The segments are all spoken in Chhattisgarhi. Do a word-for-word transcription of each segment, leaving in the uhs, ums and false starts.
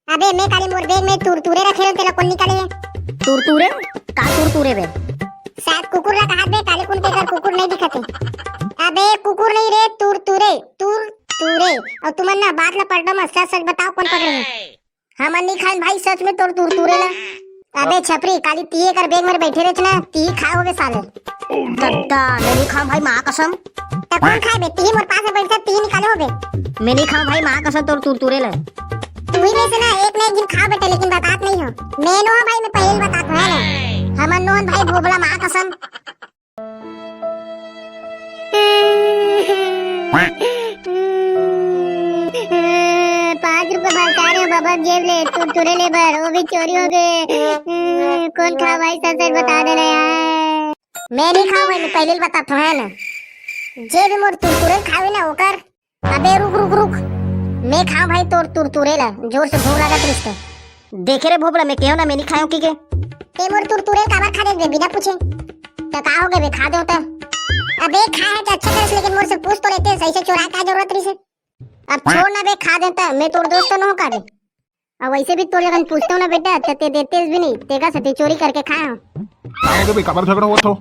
अबे मैं काली मोर bag में तुरतुरे रखे रहेंव, तेला कोन निकाले हे? तुरतुरे? का तुरतुरे बे? शायद कुकुर ला कहत बे, काली कुन के घर कुकुर नहीं दिखत हे। अबे कुकुर नहीं रे, तुरतुरे, तुरतुरे। अउ तुमन ना बात ला पलटो मत, सच सच बताओ कोन पकड़े हे? हमन नहीं खाएन भाई सच में तोर तुरतुरे ला। अबे छपरी, काली तिही एकर bag में बैठे रहेच ना, तिही खाए होबे साले। दद्दा, मैं नहीं खाऊं भाई, माँ कसम। त कोन खाए बे? तिही मोर पास में बैठे, तिही निकाले होबे। मैं नहीं खाऊं भाई, माँ कसम तोर तुरतुरे ला। तुही में से ना एक ना एक दिन खाओ बेटा, लेकिन बतात नहीं हो। मैं नो हंव भाई, मैं पहले ही बतात हंव, है ना? हमन नो हन भाई भोभला, माँ कसम। पाँच रुपया भरता रहेंव बबा जेब ले, तुरतुरे ले बर, वो भी चोरी हो गे। कोन खाए भाई, सच सच बता दे ना यार। मैं नहीं खाऊं भाई, मैं पहले ही बतात हंव, है ना? जे भी मोर तुरतुरे खावे ना ओकर। अबे रुक रुक रुक, मैं खाऊं भाई तोर तुरतुरे ला, जोर से भूख लागत रहिस त। देखे रे भोभला, मैं कहेंव ना मैं नहीं खाएंव कहिके। ते मोर तुरतुरे काबर खा देस बे बिना पूछे? त का हो गे बे, खा देंव त। अबे खाए हे त अच्छा करेस, लेकिन मोर से पूछ तो लेतेस, ऐसे चोराए का जरूरत रहिस हे? अब छोड़ ना बे, खा देंव त, मैं तोर दोस्त तो नो हंव का बे? अब वैसे भी तोर जगह पूछतेंव ना बेटा, त ते देतेस भी नहीं, तेकर सेती चोरी करके खाए हंव। का हो गे बे, काबर झगड़ा होवत हो?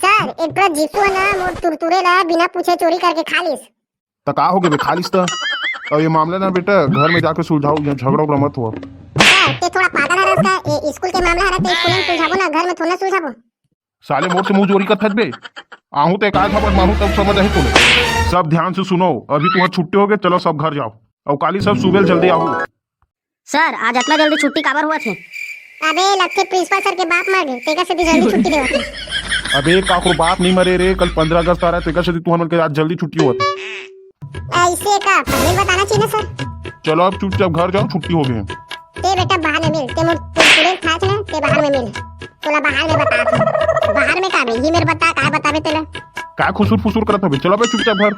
सर, एक ठो जीसू हे ना, मोर तुरतुरे ला बिना पूछे चोरी करके खा लिस। त का हो गे बे, खा लिस त? अब ये मामला ना बेटा, घर में जाके सुलझाओ, यहाँ झगड़ा उगड़ा मत हो। सर, ते थोड़ा पागल हरस का? ये स्कूल के मामला हरे, त स्कूल में सुलझाबो ना, घर में थोड़ा ना सुलझाबो। साले मोर से मुंह जोरी करथस बे। आहूं त एकाध थप्पड़ मारूं तब समझ आही तोला। सब ध्यान से सुनो, अभी तुम्हार छुट्टी हो गे, चलो सब घर जाओ। अउ काली सब सुबह जल्दी आहू। सर, आज अतना जल्दी छुट्टी काबर होवत हे? अबे लगथे प्रिंसिपल सर के बाप मर गे, तेकर सेती जल्दी छुट्टी देवत हे। अबे काकरो बाप नहीं मरे रे, कल पंद्रह अगस्त आ रहा है, तेकर सेती तुहन मन के आज जल्दी छुट्टी होवत हे। ऐसे का? पहले बताना चाहिए ना सर। चलो अब चुपचाप घर जाओ, छुट्टी हो गे। ते बेटा बाहर में मिल, ते मोर तुरतुरे खाए ना, ते बाहर में मिल। तोला बाहर में बतात हंव। बाहर में का बे? ये मेर बता, काय बताबे तेला? का खुसुर फुसुर करत हबे? चलो बे चुपचाप घर।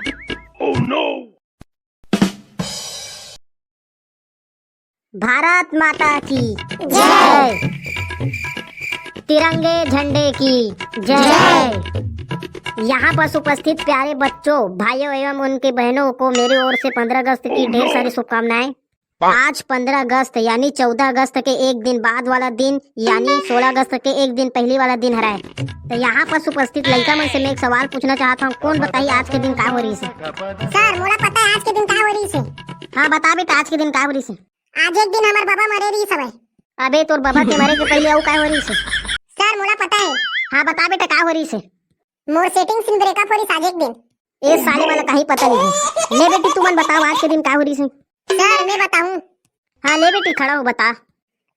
भारत माता की जय। तिरंगे झंडे की जय। यहाँ पर उपस्थित प्यारे बच्चों, भाइयों एवं उनके बहनों को मेरी ओर से पंद्रह अगस्त की ढेर सारी शुभकामनाएं। आज पंद्रह अगस्त यानी चौदह अगस्त के एक दिन बाद वाला दिन यानी सोलह अगस्त के एक दिन पहली वाला दिन हरय। त यहाँ पर उपस्थित लइका मन से मैं एक सवाल पूछना चाहत हंव, कोन बताही आज के दिन का हो रहिस हे? सर, मोला पता हे आज के दिन का हो रहिस हे। हाँ बता बेटा, आज के दिन का हो रहिस हे? आज एक दिन हमर बाबा मरे रहिस हवय। अबे तोर बाबा के मरे के पहले अउ का हो रहिस हे? सर, मोला पता हे। हाँ बता बेटा, का हो रहिस हे? मोर सेटिंग से breakup हो रहिस आज एक दिन। ए साले वाला, कहीं पता नहीं है। ले बेटी, तुमन बताओ आज के दिन का हो रहिस हे? सर, मैं बताऊं? हाँ ले बेटी, खड़ा हो, बता।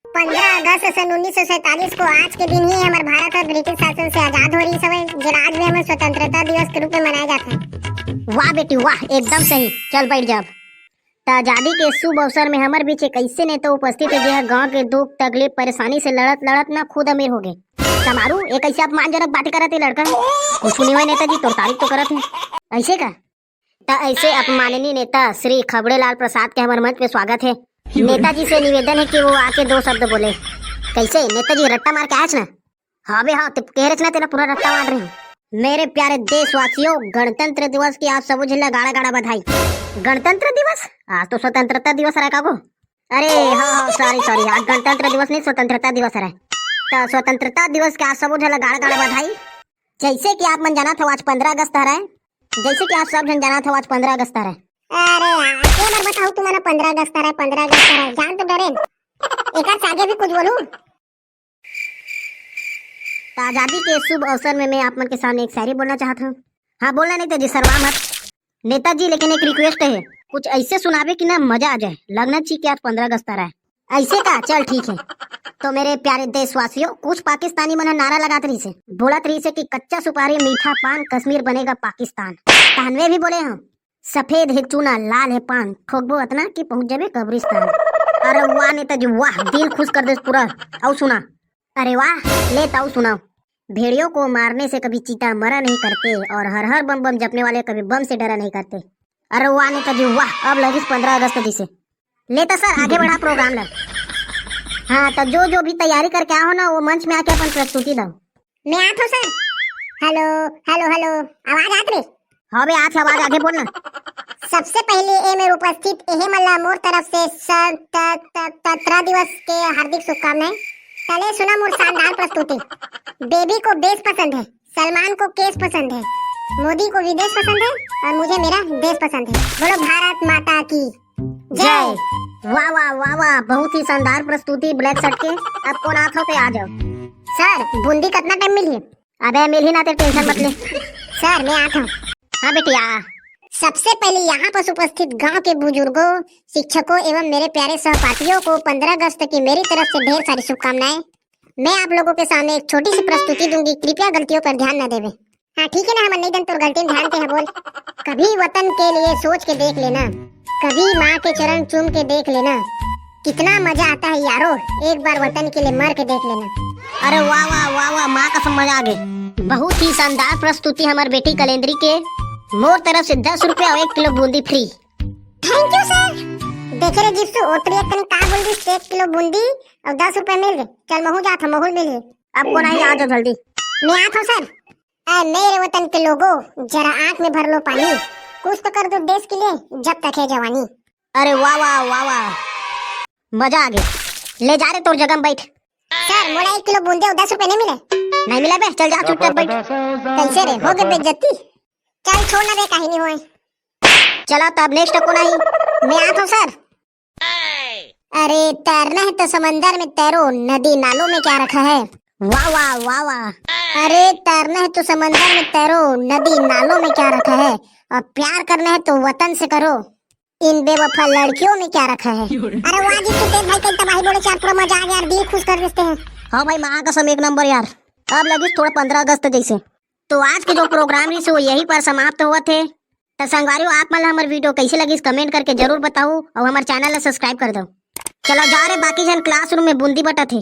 पंद्रह अगस्त सन उन्नीस सौ सैंतालीस को आज के दिन ही हमर भारत ह ब्रिटिश शासन से आजाद हो रहिस हवय, जेला आज भी हमन स्वतंत्रता दिवस के रूप में मनाए जाथे। वाह बेटी वाह, एकदम सही। चल बैठ जा अब। त आजादी के शुभ अवसर में हमर बीच एक ऐसे नेता उपस्थित हे, जे ह गांव के दुख तकलीफ परेशानी से लड़त लड़त ना खुद अमीर हो गे। समारू, ये कैसे अपमानजनक बातें करत हे लड़का? कुछ नहीं हुआ नेताजी, तोर तारीफ तो करत हे। ऐसे का? त ऐसे अपमाननीय नेता श्री खबड़े लाल प्रसाद के हमर मंच पे स्वागत हे। नेताजी से निवेदन हे कि वो आके दो शब्द बोले। कैसे नेताजी, रट्टा मार के आयेच ना? हाँ बे हाँ, ते कहे रहेच ना, तेला पूरा रट्टा मार रहे हूँ। मेरे प्यारे देशवासियों, गणतंत्र दिवस की आप सबो झन ला गाड़ा गाड़ा बधाई। गणतंत्र दिवस? आज तो स्वतंत्रता दिवस हरय का गो? अरे हाँ हाँ, सॉरी सॉरी, आज गणतंत्र दिवस नहीं, स्वतंत्रता दिवस हरय। त स्वतंत्रता दिवस के आप सबो झन ला गाड़ा गाड़ा बधाई। जैसे कि आप मन जानत हव आज पंद्रह अगस्त हरय, जैसे कि आप सब झन जानत हव आज पंद्रह अगस्त हरय। अरे यार, के बर बताहूँ तुमन ला पंद्रह अगस्त हरय, पंद्रह अगस्त हरय, जान तो डरेन। एकर से आगे भी कुछ बोलूँ? त आजादी के शुभ अवसर में मैं आप मन के सामने एक शायरी बोलना चाहत हूँ। हाँ, बोलना नेताजी, शर्मा मत। नेताजी, लेकिन एक request है, कुछ ऐसे सुनाबे कि ना मजा आ जाए, लगना चाहिए कि आज पंद्रह अगस्त हरय। ऐसे का? चल ठीक है। तो मेरे प्यारे देशवासियों, कुछ पाकिस्तानी मन ह नारा लगात रहिस हे, बोलत रहिस हे कि कच्चा सुपारी मीठा पान, कश्मीर बनेगा पाकिस्तान। तहन मैं भी बोले हूँ, सफेद है चूना, लाल है पान, ठोकबो अतना कि पहुंच जाबे कब्रिस्तान। अरे वाह नेताजी वाह, दिल खुश कर देस पूरा। अउ सुना। अरे वाह, ले त अउ सुनाओ। भेड़ियों को मारने से कभी चीता मरा नहीं करते और हर हर बम बम जपने वाले कभी बम से डरा नहीं करते। अरे वाह नेताजी वाह, अब लगिस पंद्रह अगस्त जैसे। ले त सर, आगे बढ़ा program ला। हाँ, त जो जो भी तैयारी करके आए हो ना, वो मंच में आके अपन प्रस्तुति दो। मैं आत हूँ सर। Hello, hello, hello, आवाज आत रे? हाँ बे, आत हे आवाज, आगे बोल ना। सबसे पहले ए मेर उपस्थित एहे मन ला मोर तरफ से स-, त-, त-, ततरा दिवस के हार्दिक शुभकामनाएं। तले सुना मोर शानदार प्रस्तुति। बेबी को बेस पसंद है, सलमान को केस पसंद है, मोदी को विदेश पसंद है और मुझे मेरा देश पसंद है। बोलो भारत माता की जय। वाह वाह वाह वाह, बहुत ही शानदार प्रस्तुति ब्लैक शर्ट के। अब कोन आत हो ते आ जाओ। सर, बूंदी कितना टाइम मिलही? अबे मिलही ना, ते टेंशन मत ले। सर, मैं आत हूँ। हाँ बेटी, आ। सबसे पहले यहाँ पर उपस्थित गांव के बुजुर्गों, शिक्षकों एवं मेरे प्यारे सहपाठियों को पंद्रह अगस्त की मेरी तरफ से ढेर सारी शुभकामनाएं। मैं आप लोगों के सामने एक छोटी सी प्रस्तुति दूंगी, कृपया गलतियों पर ध्यान न देवे। हाँ ठीक है ना, हमन नहीं दन तोर गलती में ध्यान ते है बोल। कभी वतन के लिए सोच के देख लेना, कभी माँ के चरण चूम के देख लेना, कितना मजा आता है यारो, एक बार वतन के लिए मर के देख लेना। अरे वाह वाह वाह वाह, माँ कसम मजा आ गई। बहुत ही शानदार प्रस्तुति हमार बेटी कलेंदरी के। मोर तरफ से दस रुपया और एक kilo boondi free. Thank you sir. देखे रे जिप्सू, ओतरी एक कन का बोल दी, एक किलो बूंदी और दस रुपया मिल गए। चल महू जात हूँ, महू मिल गए। अब कोन आई, आ जाओ जल्दी। मैं आत हूँ सर। ऐ मेरे वतन के लोगों, जरा आंख में भर लो पानी, कुछ तो कर दो देश के लिए, जब तक है जवानी। अरे वाह वाह वाह वाह, मजा आ गई। ले जा रे, तोर जगह में बैठ। सर, मोला एक किलो बूंदी और दस रुपए नहीं मिले। नहीं मिला बे, चल जा चुपचाप बैठ। कैसे रे, हो गए बेइज्जती? चल छोड़ ना रे, कहीं नहीं होए। चलो तब नेक्स्ट कोन आई? मैं आत हूँ सर। अरे तैरना है तो समंदर में तैरो, नदी नालों में क्या रखा है? वाह वाह वाह वाह। अरे तैरना है तो समंदर में तैरो, नदी नालों में क्या रखा है? और प्यार करना है तो वतन से करो, इन बेवफा लड़कियों में क्या रखा है? अरे वाह जी, सुतेश भाई कई तबाही बोले यार, पूरा मजा आ गया यार, दिल खुश कर देते हैं। हाँ भाई, माँ कसम एक नंबर यार। अब लगिस थोड़ा पंद्रह अगस्त जैसे। तो आज के जो प्रोग्राम रहिस वो यहीं पर समाप्त होवत हे। तो संगवारियों, आप मन ला हमर वीडियो कैसे लगिस, कमेंट करके जरूर बताओ और हमारे चैनल ला सब्सक्राइब कर दो। चलो जा रे, बाकी जन क्लासरूम में बूंदी बटत हे।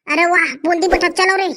अरे वाह, बूंदी बटत, चलो रे।